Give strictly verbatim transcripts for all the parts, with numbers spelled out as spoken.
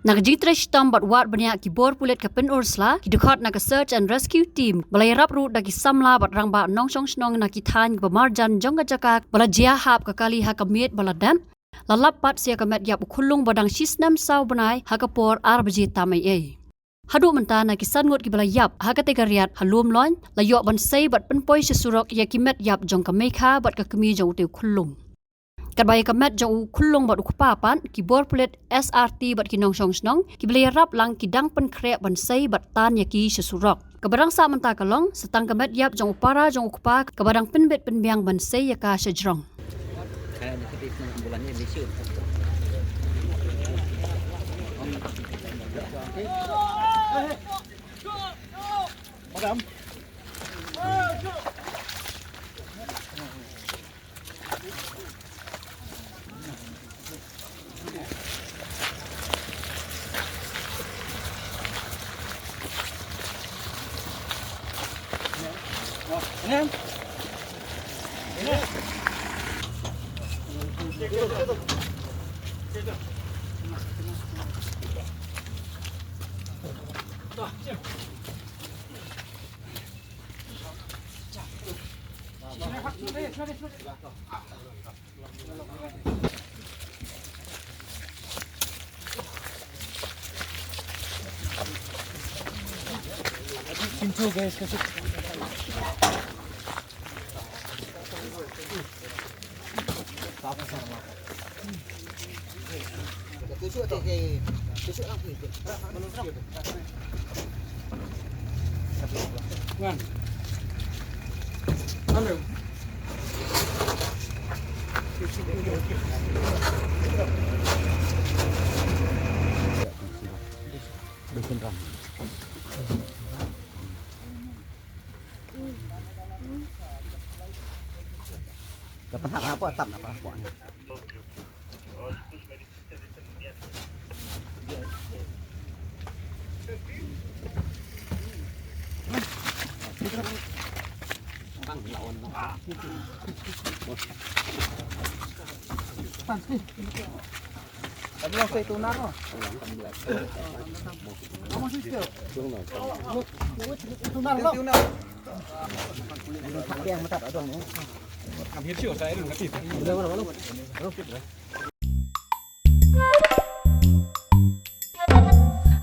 Na ka jingtrei shitom bad wad bniah ki bor pulit ka Pynursla, ki dkhot na ka Search and Rescue Team ba la ïarap ruh da ki samla bad rangbah nongshong shnong na ki thaiñ ba marjan jong ka jaka ba la jia hap ka kali ha ka miet ba la dep, la lap pat sa ïa ka met ïap u khyllung ba dang shisnem saw bnai ha ka por ar baje tam eiei. Haduh mynta na ki san ngut kiba la ïap ha katei ka riat ha Lumloin la ïoh ban sei bad pynpoi sha surok ïa ki met ïap jong ka meikha bad ka kmie jong utei u khyllung. Katba ïa ka met jong u khyllung bad u kpa pat, ki bor pulit, S R T bad ki nongshong shnong kiba la ïarap lang ki dang pynkhreh ban sei bad tan ïa ki sha surok. Kaba dang sah mynta ka long sa tang ka met ïap jong u para jong u kpa kaba dang pynbit pynbiang ban sei ïa ka sha jrong.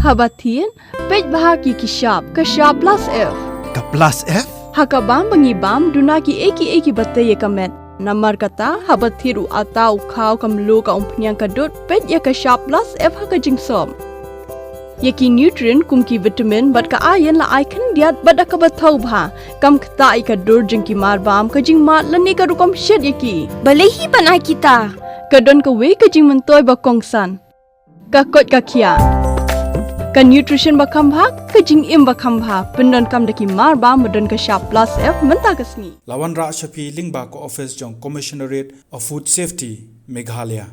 Haba thied, peit bha ïa ki shap, ka shap plus F. Ka plus F? Ha ka bam ba ngi bam, duna kiei kiei kiba tei ïa ka met. Namar kata, haba thied u atta, u khaw, ka mluh, ka umphniang, ka dud, peit ïa ka shap plus F ha ka jingsop. Ïa ki nutrient kum ki vitamin bad ka iron la ai khyndiat bad da kaba thaw bha. Kam ktah ïa ka dur jong ki mar bam, ka jingmad lane ka rukom shet ïa ki. Balei hi ban ai kita? Ka don kawei ka jingmyntoi ba kongsan. Ka koit ka khiah. Ka nutrition ba kham bha, ka jingim ba kham bha. Pyndonkam da ki mar bam ba don ka shap plus F mynta ka sngi. La wanrah sha phi lyngba ka office jong Commissionerate of Food Safety, Meghalaya.